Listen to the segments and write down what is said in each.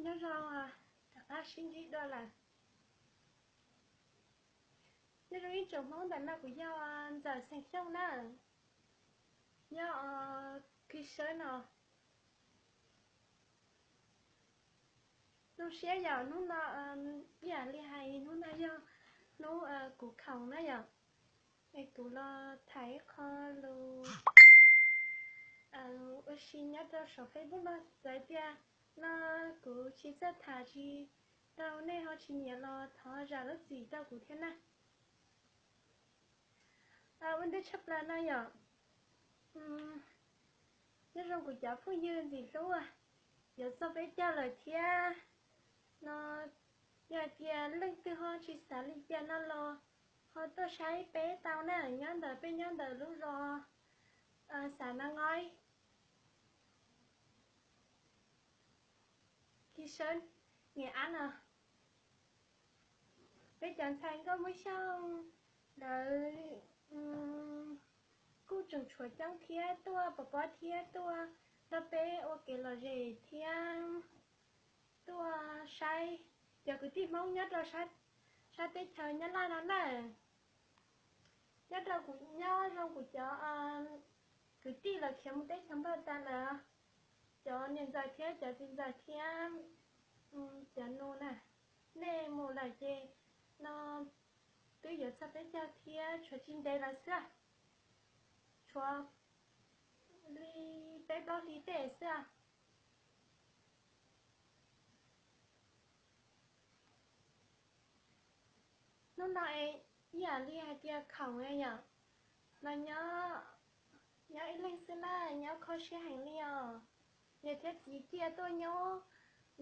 Nyob zoo, rov qab sib ntsib dua lawm. Nyob zoo ib tsoom Hmoob, ntawm no kuv yog Ntxawm Xeem Xyooj na, nyob Kis Sawb no. Zoo siab yom, hnub no ib yam li hais hnub no yog hnub kuv khoom na yom, es kuv los tham ib qho lus ua si nyob rau saum Facebook no. Txawm tias no kuv tsis txawj tham tsis tau, nej ho tsis nyiam los thov zam lub txim rau kuv thiab na. Ua ntej tshaj plaws no yom, nyob zoo kuv cov phooj ywg ntxim hlub, yuav txog peb caug lawm thiab no. Yog hais tias leej twg ho tsis xav li cas no los ho tuaj saib peb tau na, nyob ntawm peb nyob ntawm lub zos Xav Nab Ngoib, Kis Sawb, Niam Ab no. Peb cov ntxhais nkauj Hmoob Xyooj ntawd kuj tseem tshuav coob thiab, tuaj pov pob thiab tuaj nrog peb ua kev lom zem thiab tuaj saib cov kwv tij Hmoob nyob rau sab teb chaws Nyab Laj no na. Nyob rau kuv, nyob zoo kuv cov kwv tij los khiav mus teb chaws npauj tas lawm, cov niam ntxawm thiab cov txiv ntxawm thiab cov nus na, nej mus lawm ces no twb yuav txog peb caug thiab, tshuav tsis ntev lawm xwb, tshuav li peb plaub hlis tej xwb. Hnub no es ib yam li hais tias khoom yom, los nyob ib leeg xwb na, nyob kho siab heev li os. Niam thiab txiv cia tuaj nyob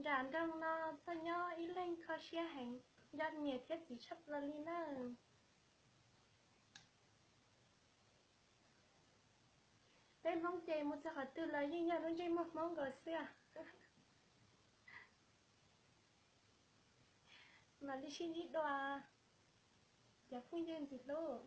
nram nroog no, tuaj nyob ib leeg kho siab heev, nco niam thiab txiv tshaj plaws li na. Peb Hmoob ces mus txog qhov twg los yeej yog lub ntsej muag Hmoob nkaus xwb. Mam li sib ntsib dua, cov phooj ywg ntxim hlub.